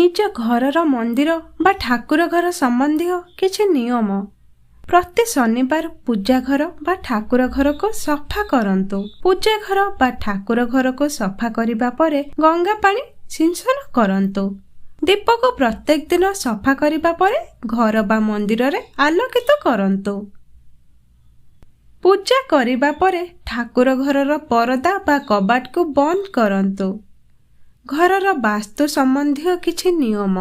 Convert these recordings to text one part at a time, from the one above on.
ନିଜ ଘରର ମନ୍ଦିର ବା ଠାକୁର ଘର ସମ୍ବନ୍ଧୀୟ କିଛି ନିୟମ। ପ୍ରତି ଶନିବାର ପୂଜା ଘର ବା ଠାକୁର ଘରକୁ ସଫା କରନ୍ତୁ। ପୂଜା ଘର ବା ଠାକୁର ଘରକୁ ସଫା କରିବା ପରେ ଗଙ୍ଗା ପାଣି ସିଞ୍ଚନ କରନ୍ତୁ। ଦୀପକୁ ପ୍ରତ୍ୟେକ ଦିନ ସଫା କରିବା ପରେ ଘର ବା ମନ୍ଦିରରେ ଆଲୋକିତ କରନ୍ତୁ। ପୂଜା କରିବା ପରେ ଠାକୁର ଘରର ପରଦା ବା କବାଟକୁ ବନ୍ଦ କରନ୍ତୁ। ଘରର ବାସ୍ତୁ ସମ୍ବନ୍ଧୀୟ କିଛି ନିୟମ।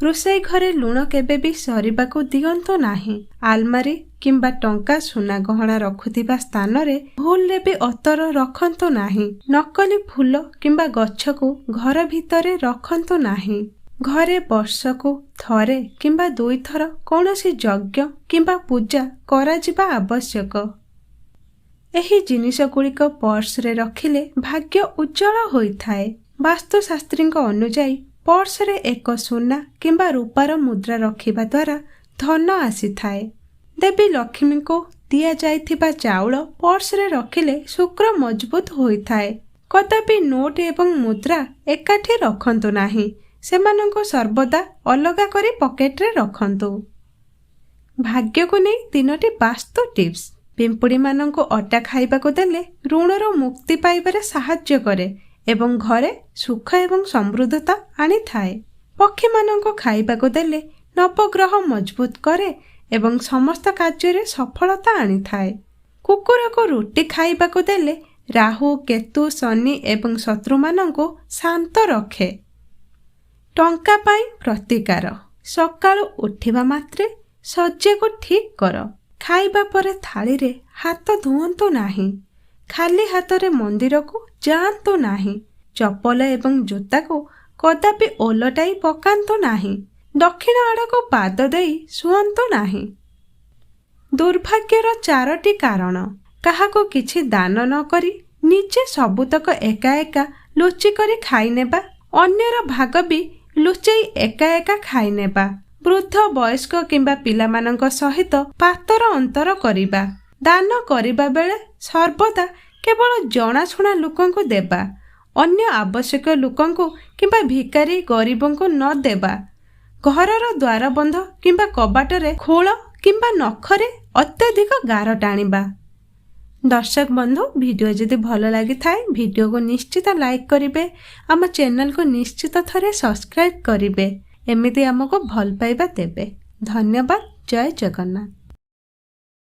ରୋଷେଇ ଘରେ ଲୁଣ କେବେ ବି ସରିବାକୁ ଦିଅନ୍ତୁ ନାହିଁ। ଆଲମାରି କିମ୍ବା ଟଙ୍କା, ସୁନା ଗହଣା ରଖୁଥିବା ସ୍ଥାନରେ ଭୁଲରେ ବି ଅତର ରଖନ୍ତୁ ନାହିଁ। ନକଲି ଫୁଲ କିମ୍ବା ଗଛକୁ ଘର ଭିତରେ ରଖନ୍ତୁ ନାହିଁ। ଘରେ ବର୍ଷକୁ ଥରେ କିମ୍ବା ଦୁଇଥର କୌଣସି ଯଜ୍ଞ କିମ୍ବା ପୂଜା କରାଯିବା ଆବଶ୍ୟକ। ଏହି ଜିନିଷଗୁଡ଼ିକ ପର୍ସରେ ରଖିଲେ ଭାଗ୍ୟ ଉଜ୍ଜଳ ହୋଇଥାଏ। ବାସ୍ତୁଶାସ୍ତ୍ରୀଙ୍କ ଅନୁଯାୟୀ, ପର୍ସରେ ଏକ ସୁନା କିମ୍ବା ରୂପାର ମୁଦ୍ରା ରଖିବା ଦ୍ୱାରା ଧନ ଆସିଥାଏ। ଦେବୀ ଲକ୍ଷ୍ମୀଙ୍କୁ ଦିଆଯାଇଥିବା ଚାଉଳ ପର୍ସରେ ରଖିଲେ ଶୁକ୍ର ମଜବୁତ ହୋଇଥାଏ। କଦାପି ନୋଟ ଏବଂ ମୁଦ୍ରା ଏକାଠି ରଖନ୍ତୁ ନାହିଁ। ସେମାନଙ୍କୁ ସର୍ବଦା ଅଲଗା କରି ପକେଟରେ ରଖନ୍ତୁ। ଭାଗ୍ୟକୁ ନେଇ ତିନୋଟି ବାସ୍ତୁ ଟିପ୍ସ। ପିମ୍ପୁଡ଼ିମାନଙ୍କୁ ଅଟା ଖାଇବାକୁ ଦେଲେ ଋଣରୁ ମୁକ୍ତି ପାଇବାରେ ସାହାଯ୍ୟ କରେ ଏବଂ ଘରେ ସୁଖ ଏବଂ ସମୃଦ୍ଧତା ଆଣିଥାଏ। ପକ୍ଷୀମାନଙ୍କୁ ଖାଇବାକୁ ଦେଲେ ନବଗ୍ରହ ମଜବୁତ କରେ ଏବଂ ସମସ୍ତ କାର୍ଯ୍ୟରେ ସଫଳତା ଆଣିଥାଏ। କୁକୁରକୁ ରୁଟି ଖାଇବାକୁ ଦେଲେ ରାହୁ, କେତୁ, ଶନି ଏବଂ ଶତ୍ରୁମାନଙ୍କୁ ଶାନ୍ତ ରଖେ। ଟଙ୍କା ପାଇଁ ପ୍ରତିକାର। ସକାଳୁ ଉଠିବା ମାତ୍ରେ ଶଯ୍ୟାକୁ ଠିକ୍ କର। ଖାଇବା ପରେ ଥାଳିରେ ହାତ ଧୁଅନ୍ତୁ ନାହିଁ। ଖାଲି ହାତରେ ମନ୍ଦିରକୁ ଯାଆନ୍ତୁ ନାହିଁ। ଚପଲ ଏବଂ ଜୋତାକୁ କଦାପି ଓଲଟାଇ ପକାନ୍ତୁ ନାହିଁ। ଦକ୍ଷିଣ ଆଡ଼କୁ ପାଦ ଦେଇ ଶୁଅନ୍ତୁ ନାହିଁ। ଦୁର୍ଭାଗ୍ୟର ଚାରୋଟି କାରଣ। କାହାକୁ କିଛି ଦାନ ନ କରି ନିଜେ ସବୁତକ ଏକା ଏକା ଲୁଚି କରି ଖାଇନେବା, ଅନ୍ୟର ଭାଗ ବି ଲୁଚେଇ ଏକା ଏକା ଖାଇନେବା, ବୃଦ୍ଧ, ବୟସ୍କ କିମ୍ବା ପିଲାମାନଙ୍କ ସହିତ ପାତର ଅନ୍ତର କରିବା, ଦାନ କରିବା ବେଳେ ସର୍ବଦା କେବଳ ଜଣାଶୁଣା ଲୋକଙ୍କୁ ଦେବା, ଅନ୍ୟ ଆବଶ୍ୟକ ଲୋକଙ୍କୁ କିମ୍ବା ଭିକାରୀ ଗରିବଙ୍କୁ ନ ଦେବା, ଘରର ଦ୍ୱାରବନ୍ଧ କିମ୍ବା କବାଟରେ ଖୋଳ କିମ୍ବା ନଖରେ ଅତ୍ୟଧିକ ଗାର ଟାଣିବା। ଦର୍ଶକ ବନ୍ଧୁ, ଭିଡ଼ିଓ ଯଦି ଭଲ ଲାଗିଥାଏ, ଭିଡ଼ିଓକୁ ନିଶ୍ଚିତ ଲାଇକ୍ କରିବେ। ଆମ ଚ୍ୟାନେଲକୁ ନିଶ୍ଚିତ ଥରେ ସବସ୍କ୍ରାଇବ୍ କରିବେ। ଏମିତି ଆମକୁ ଭଲ ପାଇବା ଦେବେ। ଧନ୍ୟବାଦ। ଜୟ ଜଗନ୍ନାଥ।